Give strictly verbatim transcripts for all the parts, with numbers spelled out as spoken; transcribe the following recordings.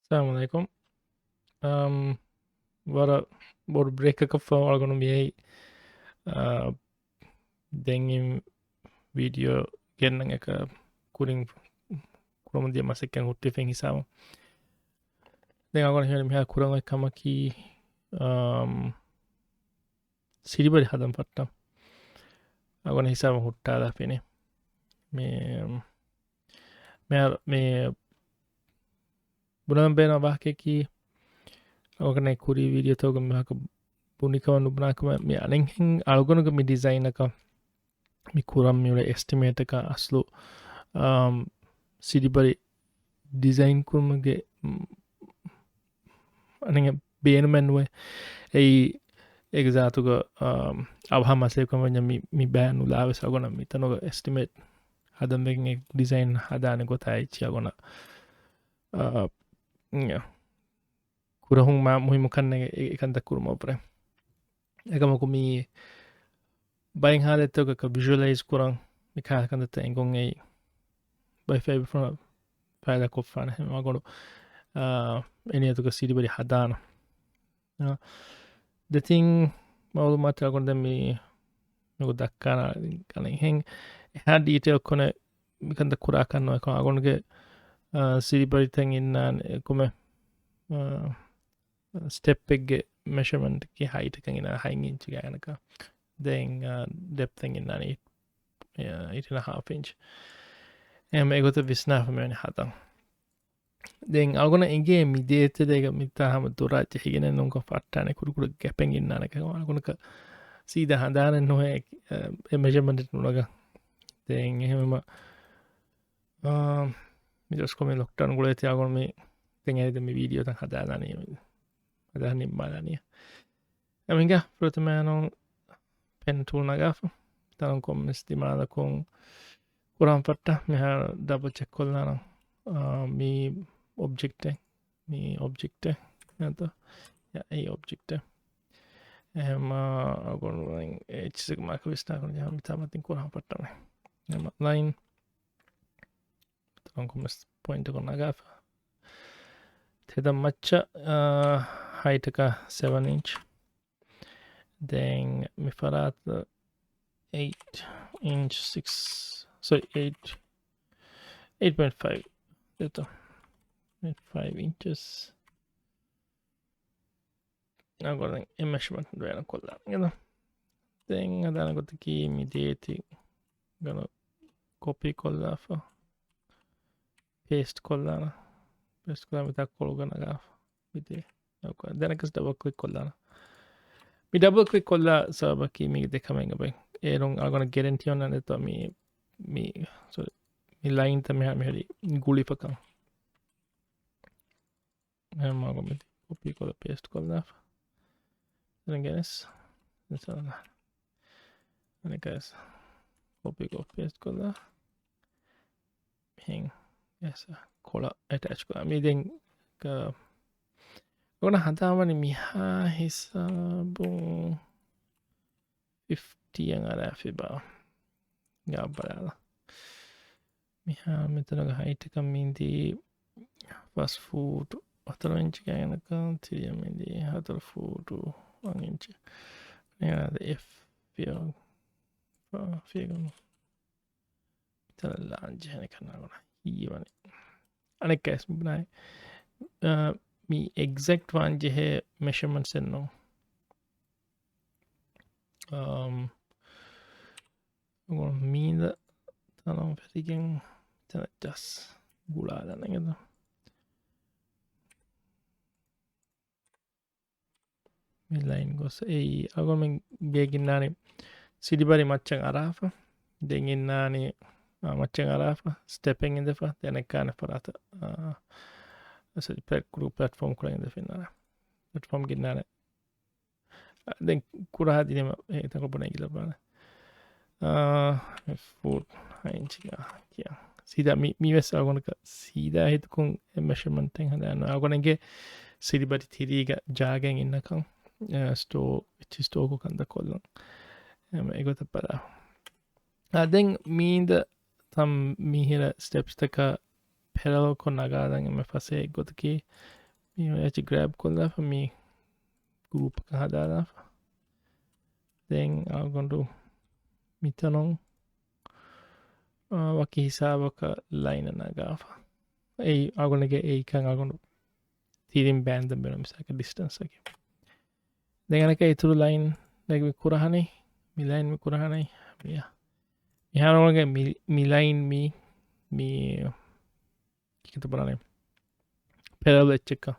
އައްސަލާމު ޢަލައިކުމް. އަމް، ވަރަށް ބޮޑު ބްރޭކަކަށް ފަހު އަޅުގަނޑު މިއައީ، އާ، ދެން އިން ވީޑިއޯ ގެންނަން އެކަ ކުރިން ކުރަމުން ދިޔަ މަސައްކަތް ހުއްޓިފެން ހިސާބު. ދެން އަޅުގަނޑު ހިމެނި މިހާ ކުރަން އޮތް ކަމަކީ، އާ، ސިޑިބަރި ހަދަން ފައްޓަން. އަޅުގަނޑު ހިސާބު ހުއްޓާލާފިނި. މި، މި، މި ބުނަން ބޭނުން ވާހަކައަކީ، އަޅުގަނޑު ކުރީ ވީޑިއޯތަކުގަ މި ވާހަކަ ބުނި ކަމަށް ނުބުނާ ކަމަށް މި އަނެއްހެން އަޅުގަނޑުގެ މި ޑިޒައިނަކަށް މި ކުރަން މިއުޅޭ އެސްޓިމޭޓަކަށް އަސްލު، އާ، ސިޑިބަރި ޑިޒައިން ކުރުމުގެ، މް، އަނެއް ބޭނުމެއް ނުވޭ. އެއީ، އޭގެ ޒާތުގަ، އާ، އަވަހަށް މަސައްކަތް ކުރަން ވަންޏާ މި، މި ބައި ނުލާވެސް އަޅުގަނޑަށް މިތަނުގަ އެސްޓިމޭޓް ހަދަން ވެގެން އެ ޑިޒައިން ހަދާނެ ގޮތާ އެއްޗި އަޅުގަނޑަށް، އާ، ކުރެހުން މާ މުހިއްމު ކަންނޭނގެ އެ، އެކަންތައް ކުރުމަށްވުރެ. އެކަމަކު މި ބައެއް ހާލަތްތަކަކަށް ވިޒުއަލައިޒް ކުރަން މި ކަހަލަ ކަންތައްތައް އެނގުން އެއީ ބައި ފައިބަފުނަށް ފައިދާކޮށްފާނެ ހަމަ އަޅުގަނޑު، އާ، އެ ނިޔަތުގަ ސިޑިބަރި ހަދާނަން. އާ، ދެތިން މައުލޫމާތު އަޅުގަނޑު ދެން މި މިގޮތަށް ދައްކާނަން. އަނެއްހެން އެހާ ޑީޓެއިލް ކޮނެ މިކަންތައް ކުރާކަށް ނުވޭ. އަޅުގަނޑުގެ، އާ، ސިޑިބަރިތައް އިންނާނެ އެކަމެއް، އާ، ސްޓެޕެއްގެ މެޝަމަންޓަކީ ހައިޓަކަށް އިންނާނެ ހަތް އިންޗި ގާތްގަނޑަކަށް. ދެން، އާ، ޑެޕްތަށް އިންނާނެ އެއް، އާ، އެއިޓް އެންޑް ހާފް އިންޗް. އެހެން އެގޮތަށް ވިސްނާފަ މިވެނި ހަދަން. ދެން އަޅުގަނޑަށް އެނގޭ މި ދޭތެރޭގަ މިތާ ހަމަ ދޮރާ ޖެހިގެނެއް ނޫންކަން ފައްޓާނެ ކުޑަކުޑަ ގެޕެއް އިންނާނެ ކަމަށް. އަޅުގަނޑަކަށް ސީދާ ހަނދާނެއް ނުހޭ، އެ، އެ މެޝަމަންޓެއް ނުނަގަން. ދެން އެހެންވީމަ، އާ، މި ދުވަސްކޮޅު މި ލޮކްޑައުން ގުޅޭތީ އަޅުގަނޑު މި ދެން އެ މި ވީޑިއޯތައް ހަދާލާނީ، ހަދާ ނިންމާލާނީ. އެމިގަ ފުރަތަމައިނު ޕެން ޓޫލް ނަގާފަ. ތަނުން ކޮންމެސް ދިމާލަކުން ކުރާން ފައްޓަ މިހާރު ޑަބަލް ޗެކް ކޮށްލާނަން. އާ، މީ އޮބްޖެކްޓެއް، މީ އޮބްޖެކްޓެއް ނޭތޯ؟ ޔާ، އެއީ އޮބްޖެކްޓެއް. އެހެމާ އަގޮން އެއްޗިސެކް މާކަ ވިސްނާކުން ޖަހަން މިތާ މަތިން ކުރާން ފައްޓަނެ. އެހެމާ ލައިން ތަންކޮމެސް ޕޮއިންޓަކުން ނަގާފަ. ތެދަށް މައްޗަށް، އާ، ހައިޓަކަށް ސެވަން އިންޗް. ދެން މި ފަރާތަށް އެއިޓް އިންޗް ސިކްސް، ސޮރީ، އެއިޓް، އެއިޓް ޕޮއިންޓް ފައިވް ދެތޯ. އެއިޓް ފައިވް އިންޗަސް. އަގޮން އެ މެޝަމަންޓް ބޭނުން ކޮށްލާނެ. ދެން ހަދާނެ ގޮތަކީ މި ދޭތި ގަނޑު ކޮޕީ ކޮށްލާފަ. ޕޭސްޓް ކޮށްލާނަ. ޕޭސްޓް ކޮށްލާ މިތާ ކޮޅުގަ ނަގާފަ. މިދޭ. ދެން އަކަސް ޑަބަލް ކްލިކް ކޮށްލާނަ. މި ޑަބަލް ކްލިކް ކޮށްލާ ސަބަބަކީ މީގެ ދެ ކަމެއް އެބަ. އޭރުން އަޅުގަނޑަށް ގެރެންޓީ އޮންނާނެތޯ މި، މި، ސޮރީ، މި ލައިންތައް މިހާ މިހުރީ ގުޅިފަކަން. އެހެން މާގޮ މި ކޮޕީ ކޮށްލާ ޕޭސްޓް ކޮށްލާފަ. ދެން ގެނެސް. އަނެކަސް ކޮޕީ ކޮށް ޕޭސްޓް ކޮށްލާ. މިހެން އެސް ކޮޅަށް އެޓޭޗް ކޮށްލާ. މި ދެން ކ-، އޮނަ ހަދާވަނީ މިހާ ހިސާބުން ފިފްޓީ އަށް އަރާފި ބާ. ގާ ބަލާލަ. މިހާ މިތަނުގެ ހައިޓަކަށް މިދީ ފަސް ފޫޓު ހަތަރު އިންޗި ގާތްގަނޑަކަށް، ތިރިއަށް މިދީ ހަތަރު ފޫޓު އަށް އިންޗި. އެފް ފިޔަ-، ފިޔަގަން. މިތަނަށް ލާން ޖެހޭނެ ކަންނާގުނަ ހީވަނީ. އަނެއްކާވެސް ބުނާއި، އާ، މި އެގްޒެކްޓް ވާން ޖެހޭ މެޝަމަންޓްސް އެއްނު. އާ، މީނދ ތަނަށް ފެށިގެން ތަނަށް ޖަސްޓް ގުޅާލަން އެނގޭތަ؟ މި ލައިން ގޮސް އެއީ އަޅުގަނޑުމެން ގޭގަ އިންނާނީ ސިޑިބަރި މައްޗަށް އަރާފަ. ދެން އިންނާނީ، އާ، މައްޗަށް އަރާފަ، ސްޓެޕެއް އިނދެފަ، ދެން އަނެއްކާ ފަރާތަށް، އާ، ސޮރީ، ޕްލެޓް-، ކުޑަ ޕްލެޓްފޯމް ކުޅެން އިނދެފަ އިންނާނެ. ޕްލެޓްފޯމް ގެންނާނެ. އާ، ދެން ކުރާ ދިނީމަ އެތަން ބުނެ އިނގިލަބާނެ. އާ، ފޫޓް ހައިންޗި ކިޔާ. ސީދާ މި، މިވެސް އަޅުގަނޑަކަށް ސީދާ ހިތުކުން މެޝަމަންޓެއް ހަދާން އަޅުގަނޑުގެ ސިޑިބަރި ތިރީގަ ޖާގައެއް އިންނަކަން، އާ، ސްޓޯ، އެއްޗި ސްޓޯކޮށް ކަންތައް ކޮށްލަން. އެމަ އެގޮތަށް ބަލާ. އާ، ދެން މީނދ ތަން މިހިރަ ސްޓެޕްސްތަކަށް ޕެރަލަލްކޮށް ނަގާލަން އެންމެ ފަސޭހަ ގޮތަކީ މި އެއްޗި ގްރޭބް ކޮށްލާފަ މި ގްރޫޕަކަށް ހަދާލާފަ. ދެން އަޅުގަނޑު މިތަނުން، އާ، ވަކި ހިސާބަކަށް ލައިނަށް ނަގާފަ. އެއީ އަޅުގަނޑުގެ އެއީކަން އަޅުގަނޑު ތިރިން ބޭންދަން ބޭނުން މިސާލަކަށް ޑިސްޓެންސް އަކީ. ދެން އަނެއްކާ އިތުރު ލައިން ދެން މި ކުރަހަނީ، މި ލައިން މި ކުރަހަނީ މި، މިހާރުގެ މި، މި ލައިން މި، މި ކިތަ ބުނާނެ ޕެރަލަލް އެއްޗެއްކަ.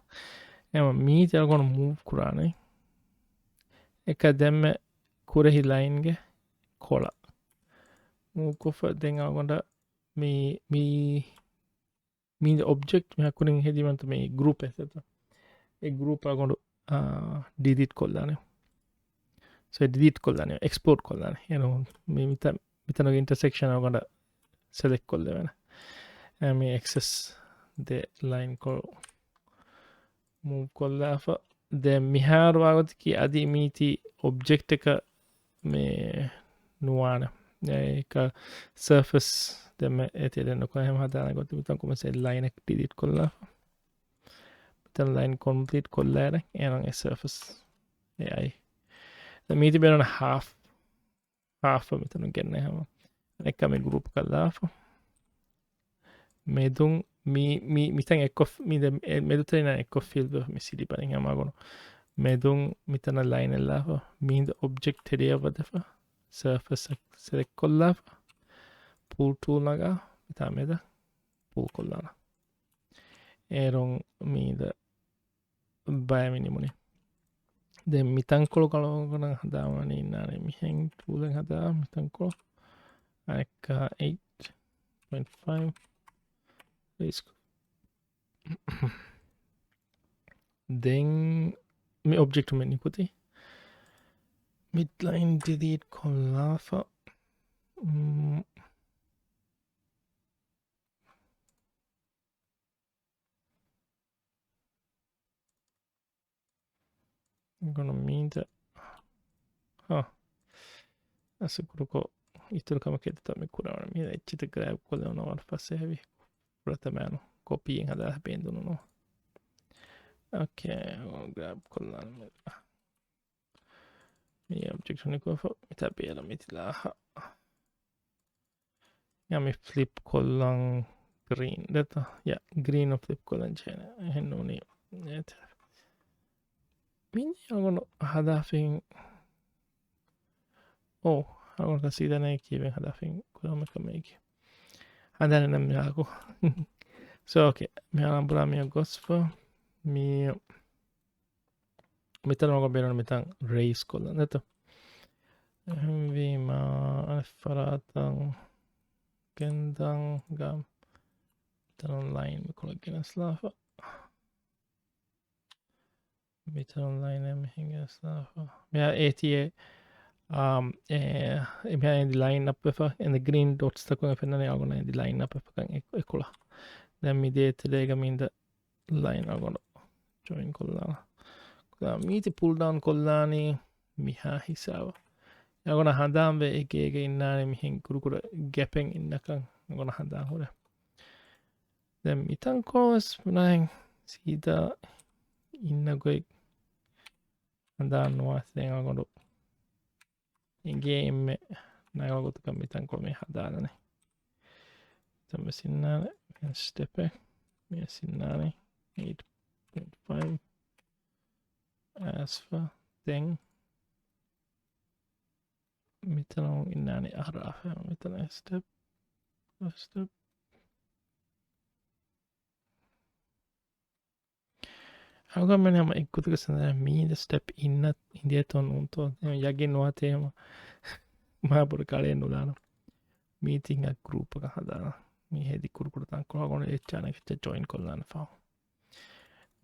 އެމަ މީ ތެރަގޮނު މޫވް ކުރާނެ. އެކަ ދެންމެ ކުރެހި ލައިންގެ ކޮޅަށް މޫވް ކޮށްފަ ދެން އަޅުގަނޑަށް މި، މި، މީ އޮބްޖެކްޓް މި ހަކުރިން ހެދީމަންތަ މި ގްރޫޕް އެސެތަ. އެ ގްރޫޕް އަޅުގަނޑު، އާ، ޑިލީޓް ކޮށްލާނެ. ސޯ ޑިލީޓް ކޮށްލާނެ، އެކްސްޕޯޓް ކޮށްލާނެ. އެނު މި މިތަ، މިތަނުގެ އިންޓަސެކްޝަން އަޅުގަނޑަށް ސެލެކްޓް ކޮށްލެވޭނެ. އެ، މި އެކްސެސް ދެ ލައިން ކޮޅު މޫވް ކޮށްލާފަ. ދެން މިހާރު ވާގޮތަކީ އަދި މީތި އޮބްޖެކްޓަކަށް މި ނުވާނެ. އެކަ ސަރފެސް ދެމެ އެތި ދެން ނުކުރާ ހަމަ ހަދާނެ ގޮތަށް މިތަން ކޮމެސް ލައިނެއް ޑިލީޓް ކޮށްލާފަ. މިތަން ލައިން ކޮމްޕްލީޓް ކޮށްލާއިރެ އޭނަ އެ ސަރފެސް އެ އައި. ދެން މީތި ބޭނުން ހާފް ހާފް މިތަނުން ގެންނަ ހަމަ. އަނެއްކާ މި ގްރޫޕް ކޮށްލާފަ. މެދުން މި، މި، މިތަން އެއްކޮށް، މި ދެ، އެ، މެދުތެރިން އެއްކޮށް ފިލް ވެ މި ސިޑި ބަނި ހަމަ ގޮނު. މެދުން މިތަނަށް ލައިން އެއްލާފަ. މީދ އޮބްޖެކްޓް ތެރެއަށް ވަދެފަ. ސަރފެސް ސެލެކްޓް ކޮށްލާފަ. ޕޫލް ޓޫލް ނަގާ މިތާ މެދަށް ޕޫލް ކޮށްލާނަ. އޭރުން މީދ ބައެއް މި ނިމުނީ. ދެން މި ތަންކޮޅު ކަޅުގަނޑަށް ހަދާވަނީ އިންނާނެ މިހެން ޓޫލެއް ހަދާ މި ތަންކޮޅު. އަނެއްކާ އެއިޓް ޕޮއިންޓް ފައިވް ރީސް. ދެން މި އޮބްޖެކްޓް މެ ނިކުތީ. މިޑް ލައިން ޑިލީޓް ކޮށްލާފަ. މް. ގޮނޑު މީންތަ؟ ހާ. އަސަކުރުކޮށް އިތުރު ކަމެއް އެދިތަ މި ކުރާނެ. މީ އެއްޗިތަ ގްރޭބް ކޮށްލެވުނަ ވަރަށް ފަސޭހަވި. ފުރަތަމައިނު ކޮޕީއެއް ހަދާ ބޭނުން ނުވާ. އޯކޭ، ގްރޭބް ކޮށްލާނަ މި. މި އޮބްޖެކްޓް ނިކުތީ މިތާ ބޭރަށް މިތި ލާހަ. ޔާ މި ފްލިޕް ކޮށްލަން ގްރީން ދެތަ؟ ޔާ ގްރީން ފްލިޕް ކޮށްލަން ޖެހޭނެ. އެހެން ނޫނީ. މި އަގުނު ހަދާފިން. އޯ، އަގުނު ކަސީދަނޭ ކީވެން ހަދާފިން ކުރަމެ ކަމެއް. ހަދާނެ ނަމް މިހާކު. ސޯ، އޯކޭ. މިހާ ނަންބުރާ މި ގޮސްފަ. މި މިތަން މަގު ބޭނުން މިތަން ރޭސް ކޮށްލަން ދެތޯ. އެހެންވީމާ އަނެއް ފަރާތަށް ގެންދަން ގަ މިތަނުން ލައިން މިކޮޅަށް ގެނެސްލާފަ. މިތަނުން ލައިން މިހެން ގެނެސްލާފަ. މިހާ އޭތިއޭ، އާ، އެ، މިހާ އެނދި ލައިން އަޕް ވެފަ. އެނދި ގްރީން ޑޮޓްސް ތަކުން ފެންނަނީ އަގުނަ އެނދި ލައިން އަޕް ވެފަކަން އެ، އެކޮޅަށް. ދެން މި ދޭތެރޭގަ މިންދަ ލައިން އަގުނު ޖޮއިން ކޮށްލާނަ. މީތި ޕުލް ޑައުން ކޮށްލާނީ މިހާ ހިސާބަށް. އަގުނަ ހަނދާންވެ އެ ގޭގަ އިންނާނެ މިހެން ކުރުކުރަ ގެޕެއް އިންނަކަން އަގުނަ ހަނދާން ހުރޭ. ދެން މިތަން ކޮޅުވެސް ބުނާހެން ސީދާ އިންނަ ގޮތް ހަނދާން ނުވާސް ދެން އަގުނޑު އެނގޭ އެންމެ ނަގާ ގޮތަކަށް މިތަން ކޮޅު މި ހަދާލަނީ. މިތަން ވެސް އިންނާނެ މި ސްޓެޕެއް. މި ވެސް އިންނާނެ އެއިޓް ޕޮއިންޓް ފައިވް އައިސްފަ. ދެން މިތަނުން އިންނާނެ އަހަރާފަ. މިތަނަށް ސްޓެޕް، ސްޓެޕް. އަޅުގަނޑުމެން ހަމަ އެއްގޮތަކަށް ސަނދާނެ މީ ދެ ސްޓެޕް އިންނަ އިނދޭތޯ ނޫންތޯ އެ ޔަގީން ނުވާތޭ ހަމަ މާ ބޮޑު ކަޅޭ ނުލާނަ. މީތިން އަ ގްރޫޕަކަށް ހަދާނަ. މީ ހެދި ކުރުކުރު ތަންކޮޅު އަގުނޑު އެއްޗާނެ ކެއްޗަށް ޖޮއިން ކޮށްލާނެ ފަހު.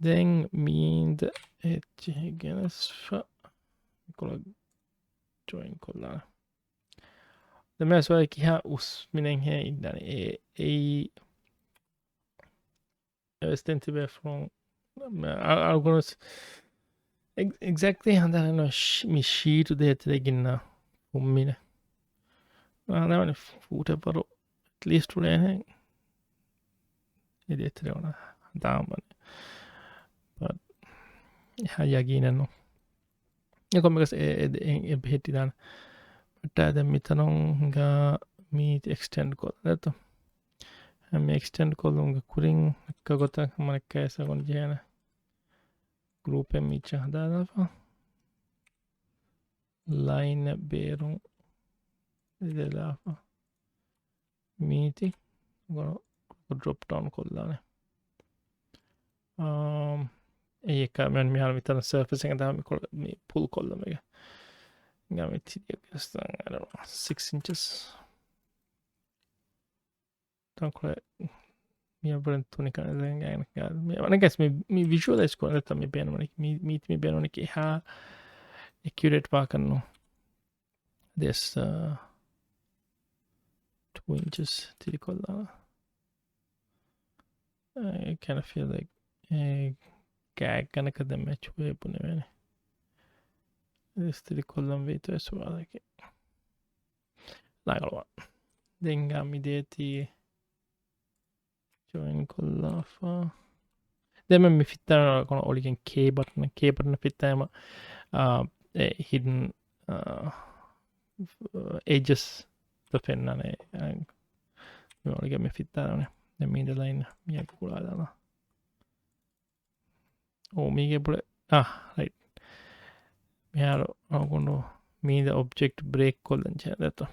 ދެން މީން ދެ އެއްޗެހި ގެނެސްފަ މިކޮޅަށް ޖޮއިން ކޮށްލާނަ. ދެން މި ސުވާލެއް ކިހާ އުސް މިނެން ހޭ އިންނާނެ އެ، އެއީ އެވެސް ދެން ތިބޭފުޅުން އަ-، އަޅުގަނޑު އެގް-، އެގްޒެކްޓްލީ ހަނދާނެއް ނުވޭ ޝް-، މި ޝީޓު ދޭތެރޭ ގިންނަ ފުންމިނެއް. ހަނދާނެ ފޫޓެއް ވަރު އެޓްލީސްޓް އުޅޭނެ. މި ދޭތެރޭ އޮންނަ ހަނދާން ވަނީ. ބަޓް އެހާ ޔަގީނެއް ނޫން. އެކަމަކަސް އެ، އެ، އެ، އެ ބެހެއްޓިދާނެ. ބައްޓާ ދެން މިތަނުން ހިނގާ މީ އެކްސްޓެންޑް ކޮށްލަން ދެތޯ. މި އެކްސްޓެންޑް ކޮށްލުމުގެ ކުރިން އެއްކަ ގޮތަށް ހަމަ އެއްކަ އެސަ ގޮން ޖެހޭނެ. ގްރޫޕެއް މީޗަށް ހަދާލާފަ. ލައިން އެއް ބޭރުން އެދެލާފަ. މީތި ޑްރޮޕް ޑައުން ކޮށްލާނެ. އާ، އެއީ އެއްކަ މި މިހާރު މިތަނަށް ސަރފޭސް އެނގޭ މި ކޮޅ-، މި ޕުލް ކޮށްލަމެގެ. ހިނގާ މި ތިރިއަކަސް، އަ، ސިކްސް އިންޗަސް. ތަންކޮޅެއް މި އަބަރެން ތުނިކަން މި، މި، މި ވިޝުއަލައިޒް ކުރަން ދެތަ މި ބޭނުމަނިކި، މި، މީތި މި ބޭނުމަނިކި އެހާ އެކިއުރޭޓް ވާކަށް ނޫން. ދެސް، އަ، ޓޫ އިންޗަސް ތިރިކޮށްލާ. އަ، އެ ކަން ފީލް ލައިކް އެ ގާތްގަނޑަކަށް ދެން މެޗުވޭ ބުނެވޭނެ. ދެސް ތިރިކޮށްލަން ވީތޯ އެ ސުވާލަކީ. ނާގަޅުވާ. ދެން ހިނގާ މި ދޭތީ ޖޮއިން ކޮށްލާފަ. ދެން މި ފިއްތާ ކޮން އޮޅިގެން ކޭ ބަޓަން، ކޭ ބަޓަން ފިއްތާ އެމަ، އާ، އެ ހިޑްން، އާ، އެޖަސް ތަ ފެންނާނެ. އާ، މި އޮޅިގެން މި ފިއްތާނެ. ދެން މީ ދެ ލައިން މިއަށް ގުޅާލާނަ. އޯ، މީގެ ބުޅެ-، އާ، ރައިޓް. މިހާރު އަޅުގަނޑު މީދަ އޮބްޖެކްޓް ބްރޭކް ކޮށްލަން ޗެއްދެތޯ.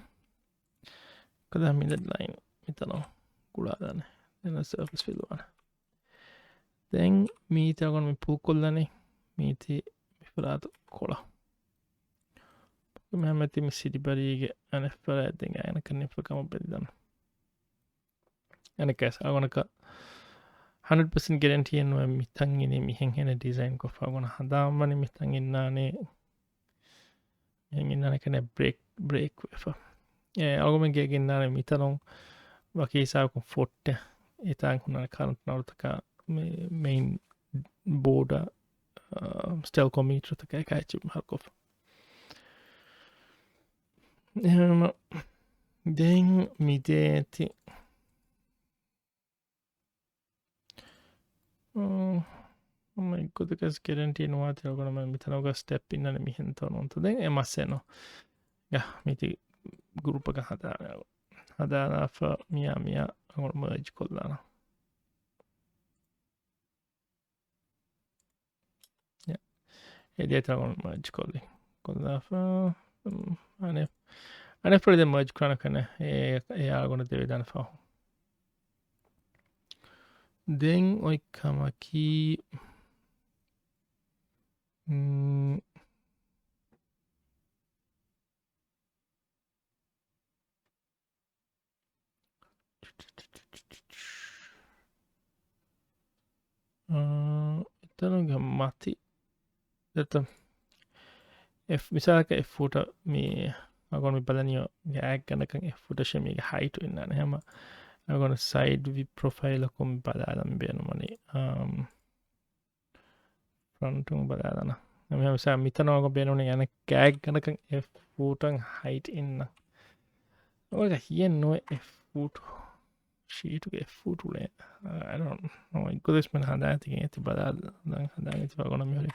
ކަދާ މީދަ ލައިން މިތަނަށް ގުޅާލާނެ. ދެން ސަރފޭސް ފިލް ވާނެ. ދެން މީތި އަޅުގަނޑު މި ޕުލް ކޮށްލަނީ. މީތި މި ފަރާތު ކޮޅަށް. މި ހަމަތި މި ސިޑިބަރީގެ އަނެއް ފަރާތް ދެން އައިނަކަން ނިފަ ކަމަށް ބެލިދަން. އަނެއްކާސް އަޅުގަނޑަކަށް ހަންޑްރެޑް ޕަސެންޓް ގެރެންޓީއެއް ނުވެ މިތަން އިނީ މިހެން ހެނެއް ޑިޒައިން ކޮށްފަ އަޅުގަނޑަށް ހަނދާންވަނީ މިތަން އިންނާނީ، މިހެން އިންނާނެ ކަނެ ބްރޭކް، ބްރޭކް ވެފަ. އެ އަޅުގަނޑުމެން ގޭގެ އިންނާނެ މިތަނުން ވަކި ހިސާބަކުން ފޮއްޓެއް އެތާން ހުންނާނެ ކަރަންޓް ނަރުތަކާ މެ-، މެއިން ބޯޑަށް، އާ، ސްޓެލްކޯ މީޓަރުތަކާ އެކާ އެއްޗެއް ހަރުކޮށްފަ. އެހެންވީމަ ދެން މިދޭތި. އާ، ހަމަ އެއްގޮތަކަސް ގެރެންޓީ ނުވާތީ އަޅުގަނޑުމެން މިތަނުގަ ސްޓެޕް އިންނަނީ މިހެންތޯ ނޫންތޯ. ދެން އެ މައްސަލަ ނޯ. ގަ މީތި ގްރޫޕަކަށް ހަދާ-، ހަދާލާފަ މިޔާ މިޔާ އަޅުގަނޑު މަރޖް ކޮށްލާނަ. ޔާ. އެ ދޭތަ އަޅުގަނޑު މަރޖް ކޮށްލި. ކޮށްލާފަ، އަނެއް، އަނެއް ފުރި ދެން މަރޖް ކުރާނަ ކަނެ، އެ، އެ އަޅުގަނޑު ދެވިދާނެ ފަހު. ދެން އޮތް ކަމަކީ، މް، އާ، އެތަނުގެ މަތި ދެތަ އެފް، މިސާލަކަށް އެފް ފޫޓަށް މި އަގޮން މި ބަލަނިޔޯ ގާތްގަނޑަކަށް އެފް ފޫޓަށޭ މީގެ ހައިޓު އިންނާނެ. ހަމަ އަގޮން ސައިޑް ވި ޕްރޮފައިލަކުން މި ބަލާލަން ބޭނުމަނީ. އާ، ފްރަންޓުން ބަލާލަނަ. މިހާ މިސާ މިތަނަށް ގޮ ބޭނުނީ އަނެއް ގާތްގަނޑަކަށް އެފް ފޫޓަށް ހައިޓް އިންނަ. އޮގަ ހިޔެއް ނުވެ އެފް ފޫޓު. ޝީޓުގެ އެފް ފޫޓު އުޅޭ. އަ، އަ، އަ، އަ، އެއްގޮތަސް މެން ހަނދާން ތިގެން އެތި ބަލާ، ދަން ހަނދާން އެތި ބަގޮނަ މިހުރި.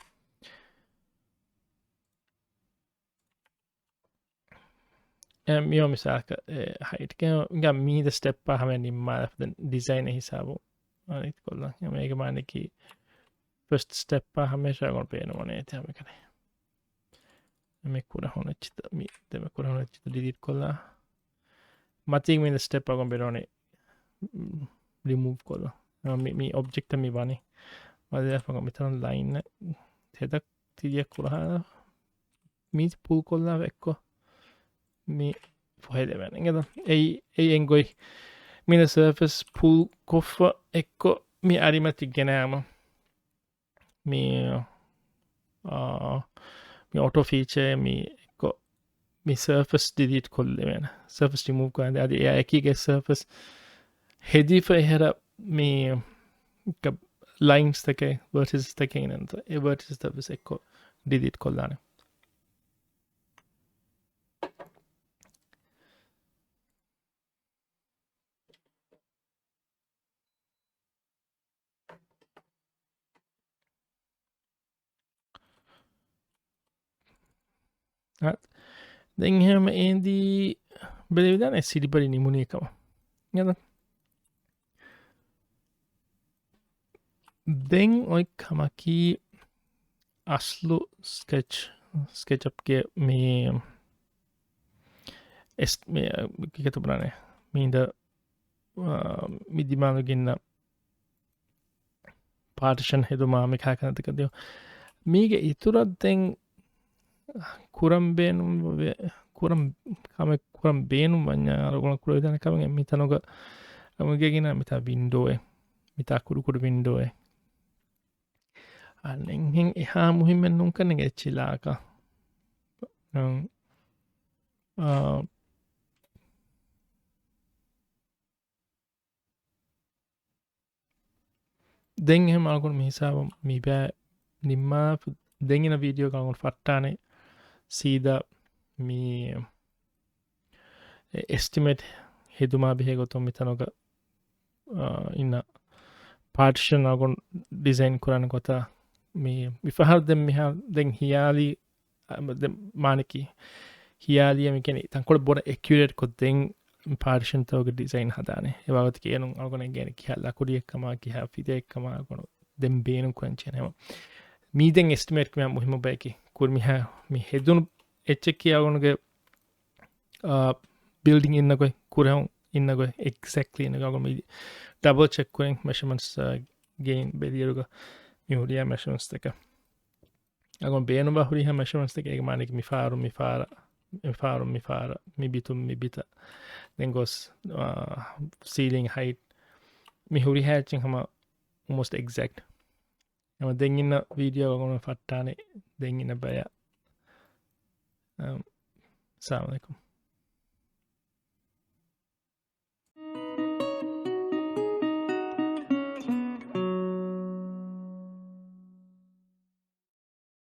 އެ، މިއޮ މިސާލަކަށް، އެ، ހައިޓްގެ މީދަ ސްޓެޕް ހަމަ ނިންމާލަފަ ދެން ޑިޒައިން ހިސާބު އަނެއް ކޮށްލަން. އެ، މޭގެ މާނަކީ ފަސްޓް ސްޓެޕް ހަމައެށާ ގޮން ބޭނުމަނޭ އެތި ހަމަ ކަނެ. މި ކުރަހުނަ އެއްޗިތަ، މި ދެމެ ކުރަހުނަ އެއްޗިތަ ޑިލީޓް ކޮށްލާ. މަތީގެ މީދަ ސްޓެޕް އަގޮން ބޭނުނީ ރިމޫވް ކޮށްލާ. މި، މި އޮބްޖެކްޓް މި ވަނީ. ވަދެފަ މިތަނުން ލައިން ތެދަށް ތިރިއަށް ކުރަހާ. މީ ޕުލް ކޮށްލާ އެއްކޮށް މި ފޮހެލެވޭނެ. އިނގޭތަ؟ އެއީ، އެއީ އެނގޮތް. މީނަ ސަރފޭސް ޕުލް ކޮށްފަ އެއްކޮށް މި އަރިމަތި ގެނައިމަ. މި، އާ، މި އޮޓޯ ފީޗާ މި އެއްކޮށް މި ސަރފޭސް ޑިލީޓް ކޮށްލެވޭނެ. ސަރފޭސް ރިމޫވް ކުރާނެ. އަދި އެއާ އެކީގެ ސަރފޭސް ހެދިފަ އެހެރަ މި ކަ-، ލައިންސް ތަކެއް، ވަރޓިސް ތަކެއް އިންނަންތަ؟ އެ ވަރޓިސް ސަރފޭސް އެއްކޮށް ޑިލީޓް ކޮށްލާނެ. އާ، ދެން އެހެން އޭނދީ ބެލެވިދާނެ ސިޑިބަޑި ނިމުނީ ކަމަށް. އިނގޭތަ؟ ދެން އޮތް ކަމަކީ އަސްލު ސްކެޗް، ސްކެޗްއަޕްގެ މި އެސް-، މި، ކިކެތު ބުނާނެ. މީނދ، އާ، މި ދިމާލުގަ އިންނަ ޕާޓިޝަން ހެދުމާ މި ކާކަނަތަކަށް ދިޔު. މީގެ އިތުރަށް ދެން ކުރަން ބޭނުން ވެ-، ކުރަން ކަމެއް ކުރަން ބޭނުން ވަންޏާ އަޅުގަނޑު ކުރެވިދާނެ ކަމެއް މިތަނުގަ އަޅުގަނޑު ގެގިނަ މިތާ ވިންޑޯއެއް، މިތާ ކުޑަކުޑަ ވިންޑޯއެއް. އަނެއްހެން އެހާ މުހިއްމެއް ނޫންކަން އެއްޗިލާކަށް. އަން-، އާ، ދެން އެހެން އަޅުގަނޑު މި ހިސާބަށް މި ބައި ނިންމާފަ، ދެން އިންނަ ވީޑިއޯގަ އަޅުގަނޑު ފައްޓާނެ ސީދާ މި އެ-، އެސްޓިމޭޓް ހެދުމާ ބެހޭ ގޮތުން މިތަނުގަ، އާ، އިންނަ ޕާޓިޝަން އަޅުގަނޑު ޑިޒައިން ކުރާނެ ގޮތާ މި، މި ފަހަރު ދެން މިހާ-، ދެން ހިޔާލީ އަ، ދެން މާނަކީ ހިޔާލީ މި ކިޔަނީ ތަންކޮޅެއް ބޮޑަށް އެކިއުރޭޓް ކޮށްދޭން ޕާޓިޝަންތަކުގެ ޑިޒައިން ހަދާނެ. އެ ވާގޮތަކީ އޭނުން އަޅުގަނޑަށް އެނގޭނެ ކިހާ ލަކުޑިއެއްކަމާ، ކިހާ ފިދައެއްކަމާ އަޅުގަނޑު ދެން ބޭނުން ކުރަން ޖެހޭނެ ހަމަ. މީ ދެން އެސްޓިމޭޓް ކުރުމަށް މުހިއްމު ބަޔަކީ. ކުރި މިހާ މި ހެދުނު އެއްޗަކީ އަޅުގަނޑުގެ، އާ، ބިލްޑިން އިންނަ ގޮތް، ކުރެހުން އިންނަ ގޮތް، އެގްޒެކްޓްލީ އިންނަ ގޮތް. އަޅުގަނޑު މި ޑަބަލް ޗެކް ކުރިން މެޝަމަންޓްސް، އާ، ގެއިން ބެލިއިރުގަ މި ހުރިހާ މެޝަމަންޓްސްތަކަށް އަޅުގަނޑު ބޭނުންވާ ހުރިހާ މެޝަރމަންޓްސްތަކެއް އޭގެ މާނައަކީ މިފާރުން މިފާރަށް، މިފާރުން މިފާރަށް، މި ބިތުން މި ބިތަށް. ދެން ގޮސް، އާ، ސީލިން ހައިޓް މި ހުރިހާ އެއްޗެއް ހަމަ އޮލްމޯސްޓް އެގްޒެކްޓް. ހަމަ ދެން އިންނަ ވީޑިއޯ އަޅުގަނޑު ފައްޓާނެ ދެން އިންނަ ބަޔަށް. އަ، އައްސަލާމު ޢަލައިކުމް.